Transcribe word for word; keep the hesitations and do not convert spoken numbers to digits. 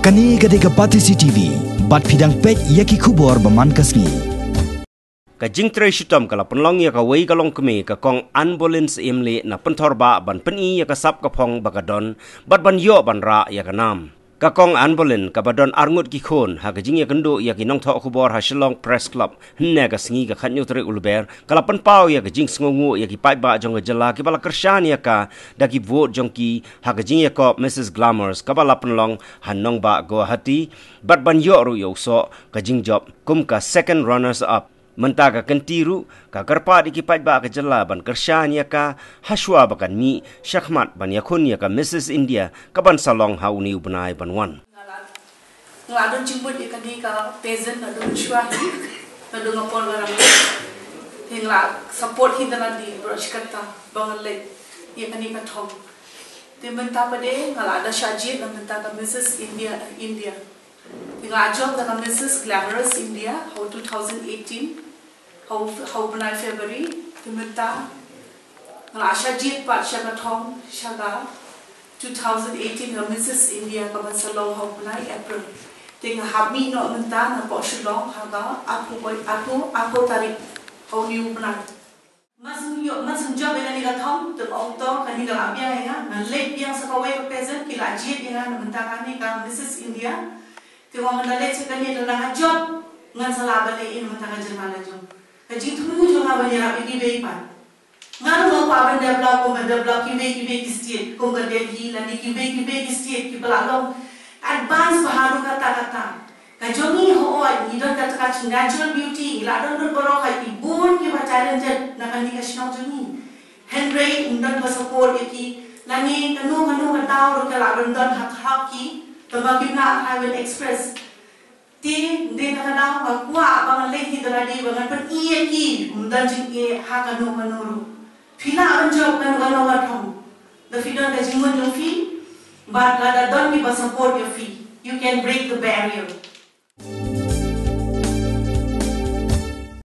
Kane ka dei ka Batesi T V, bad phi dang peit ïa ki khubor ba man ka sngi. Ka jingtrei shitom ka la pynlong ïa kawei ka longkmie ka Kong Anbolin Syiemlieh na Pynthorbah ban pyni ïa ka sap ka phong ba ka don, bad ban ïoh ban rah ïa ka nam. Ka Kong Anbolin kaba don arngut ki khun, ha ka jingïakynduh ïa ki nongthoh khubor ha Shillong Press Club hynne ka sngi ka khatñiew tarik u Lber, ka la pynpaw ïa ka jingsngewnguh ïa ki paidbah jong ka jylla kiba la kyrshan ïa ka da ki vote jong ki ha ka jingïakop Missus Glamours kaba la pynlong ha nongbah Guwahati, bad ban ïoh ruh ïa u soh ka jingjop kum ka second runners up. Mynta ka kynti ruh ka kyrpad ïa ki paidbah ka jylla ban kyrshan ïa ka hashwa ba kan mih shakhmat ban ïakhun ïa ka Missus India kaban sa long ha une u bnai ban wan. Nga la don jingmut ïa kane ka pageant naduh mynshuwa hi, naduh nga por ngan rangli. Te nga la support hi da lade baroh shi katta ba ngan leit ïa kane ka thong. Te mynta pat de nga la da shah jied na bynta ka Missus India, India. Te nga la jop da ka Missus Glamorous India ha u two thousand eighteen, ha u, ha u bnai February. Te mynta nga la shah jied pat sha ka thong, sha ka two thousand eighteen ka Missus India kaban sa long ha u bnai April. Te nga hap mih noh mynta napoh Shillong ha ka Ako, Ako, Ako tarik ha une u bnai. Mar shu ïoh, mar shu jop ïa kane ka thong, te ong to kane ka la biang ïa nga, ngan leit biang sa kawei ka pageant, ki la jied ïa nga na bynta kane ka Missus India. Te ong ngan da leit sha kane, lada nga jop, ngan sa lah ban leit ïa na bynta ka jingma la jong. Ka jingthmu jong nga ban ïarap ïa kiwei pat. Nga ruh nga kwah ban develop kumba develop kiwei kiwei ki state, kum ka Delhi lane kiwei kiwei ki state kiba la long advance bha haduh katta katta. Ka jong ngi hooid ngi don kata ka natural beauty, ngi la don lut baroh, ki bun kiba talented na kane ka shnong jong ngi. Hynrei ym don ba support ïa ki, lane kano kano ka daw ruh ka la don don ha khmat ki, kaba kim lah ban express. Te dei na ka daw nga kwah ba ngan leit hi da lade ba ngan pyni ïa ki, ym don jingeh ha kano kano ruh. Phi lah ban jop kano kano ka thong. Da phi don ka jingmut jong phi, bad lada don kiba support ïa phi, you can break the barrier.